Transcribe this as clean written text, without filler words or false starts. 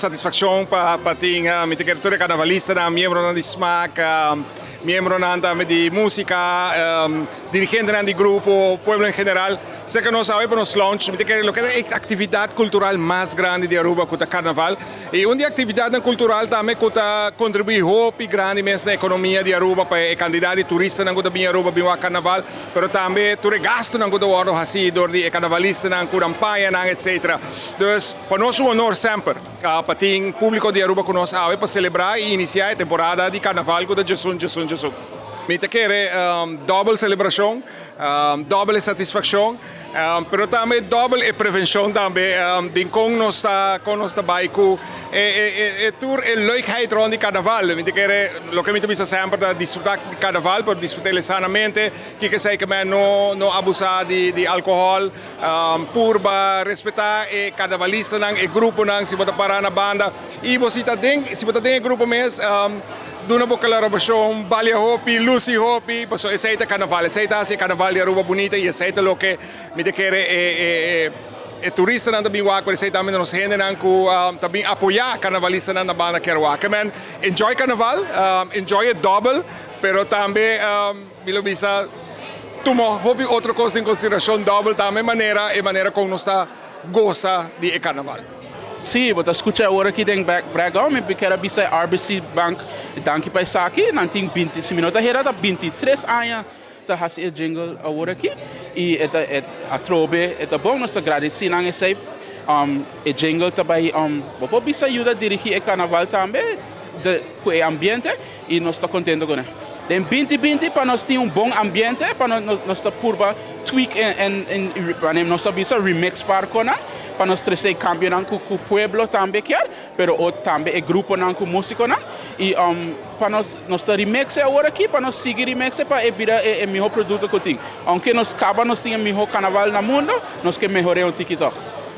satisfaccion pa tin mi ta kere tur e carnavalistanan, miembronan di smaak, miembronan tambe di musica, dirigentenan di grupo, pueblo en general. Cerca nos awe pa nos launch, mi ta kere loke ta e actividad cultural mas grandi di Aruba cu ta Carnaval. Y un di e actividadnan cultural tambe cu ta contribui hopi grandi mes na economia di Aruba pa e cantidad di turistanan cu ta bin Aruba bin wak Carnaval, pero tambe tur e gastonan cu ta wordo haci door di e carnavalistanan cu nan pañanan etc. Dus pa nos un honor semper pa tin publico di Aruba cu nos awe pa celebra y inicia e temporada di Carnaval cu ta djesun djesun djesun. Mi ta kere dobel celebracion, dobel e satisfaccion. Pero tambe dòbel e prevenshon tambe den kon nos ta kon nos ta bai ku e e e tur e leukheid rònt di karnaval. Mi ta kere loke mi ta bisa semper ta disfrutá di karnaval pero disfrut'é sanamente. Kiko esei ke men no no abusá di di alkohòl, purba respetá e karnavalistanan, e gruponan si bo ta pará na banda i bo si ta den si bo ta den e grupo mes. Duna bo kolaborashon, balia hopi, lusi hopi, pasobra esei ta karnaval, esei ta hasi e karnaval di Aruba bunita i esei ta loke mi ta kere e e turistanan ta bin wak, pero esei tambe nos hendenan ku ta bin apoyá karnavalistanan na banda kier wak. Amen, enjoy karnaval, enjoy e dòbel, pero tambe mi lo bisa tuma hopi otro kos den konsiderashon, dòbel tambe manera e manera kon nos ta gosa di e karnaval. Sí, bo ta skucha awor aki den background, mi kier a bisa e RBC Bank danki pa esaki, nan tin binti, si mi no ta hera ta 23 aña ta hasi e jingle awor aki i e ta atrobe e ta bon, nos ta gradisí nan esei, e jingle ta bai bo por bisa yuda dirigí e karnaval tambe ku e ambiente i nos ta kontento kuné. Den 2020 pa nos tin un bon ambiente, pa nos ta purba tweak en nos ta bisa remix parkonan, pa nos trese e kambionan ku pueblo tambe kier, pero tambe e gruponan ku musikonan i pa nos nos ta remix e awor aki pa nos sigui remix e pa e bira e miho produkto ku tin. Ounke nos kaba nos tin e miho karnaval na mundo, nos ke mehor'é un tiki tòg.